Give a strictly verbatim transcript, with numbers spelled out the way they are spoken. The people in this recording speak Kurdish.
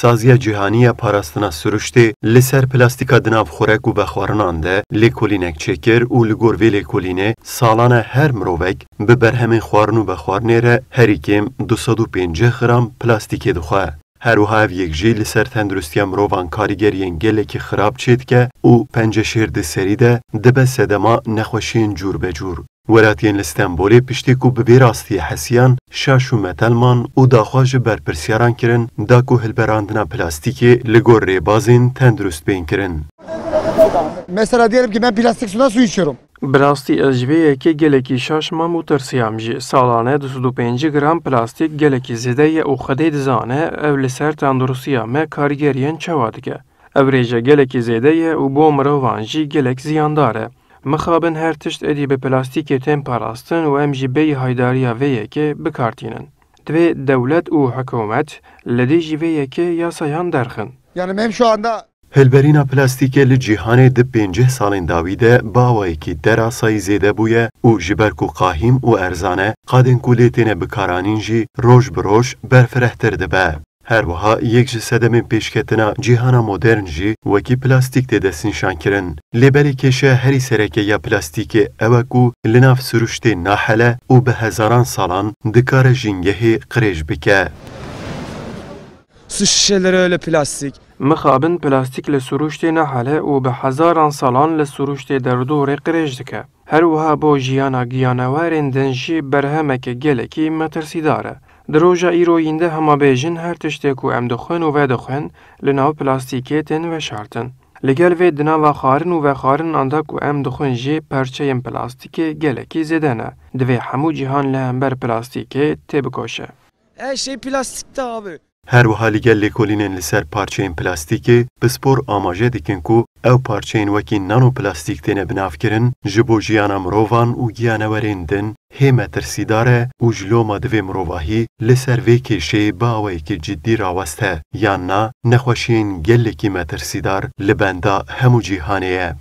Saziya Cîhanî ya Parastina Siruştê li ser plastîka di nav xurek û vexwarinan de lêkolînek çêkir û li gor vê lêkolînê salan e her mirovek bi berhemên xwarin û vexwarinê re herî kêm du sed û pêncî gram plastîkê dixwe. Her wiha ev yek jî li ser tenduristiya mirovan karîgeriyên gelekî xirab çêdike û penceşêr di serî de dibe sedema nexweşiyên cûr be cûr. Welatiyên li Stenbolê piştî ku bi vê rastiyê hesiyan, şaş û metel man û daxwaz ji berpirsiyaran kirin da ku hilberandina plastîkê li gor rêbazên tendurist bên kirin. Mesela diyelim ki ben plastik sudan su içiyorum. Bi rastî ez ji vê yekê gelekî şaş mam û tirsiyam jî. Salane du sed û pêncî gram plastîk gelekî zêde ye û Xwedê dizane ev li ser tenduristiya me karîgeriyên çawa dike. Ev rêje gelekî zêde ye û bo mirovan jî gelek ziyandar e. Mixabin her tişt êdî bi plastîkê tên parastin û em jî bêyî haydariya vê yekê bi kar tînin. Divê dewlet û hikûmet li dijî vê yekê yasayan derxin. Yani benim şu anda Hilberîna plastîkê li cîhanê di pêncî salên dawî de bi awayekî derasayî zêde bûye û ji ber ku qahîm û erzan e, qadên ku lê têne bikaranîn jî roj bi roj berfirehtir dibe. Her wiha yek ji sedemên pêşketina cîhana modern jî wekî plastîk tê destnîşankirin. Lê belê kêşeya herî sereke ya plastîkê ew e ku li nav siruştê nahele û bi hezaran salan dikare jîngehê qirêj bike. Su şişeleri öyle plastik. Mixabin plastîk li siruştê nehele û bi hezaran salan li siruştê derdorê qirêj dike. Her wiha bo jiyana giyanewerên din jî berhemeke gelekî metirsîdar e. Di roja îroyîn de hema bêjin her tiştê ku em dixwin û vedixwin li nav plastîkê tên veşartin. Li gel vê di nava xwarin û vexwarinan de ku em dixwin jî perçeyên plastîkê gelekî zêde ne. Divê hemû cîhan li hember plastîkê têbikoşe. Her şey plastikte abi. Her wiha li gel lêkolînên li ser parçeyên plastîkê, pispor amaje dikin ku ew parçeyên wekî nanoplastîk têne binavkirin, ji bo jiyana mirovan û giyanewerên din hê metirsîdar e û ji loma divê mirovahî li ser vê kêşeyê bi awayekî ciddî raweste, yan na nexweşiyên gelekî metirsîdar li benda hemû cîhanê ye.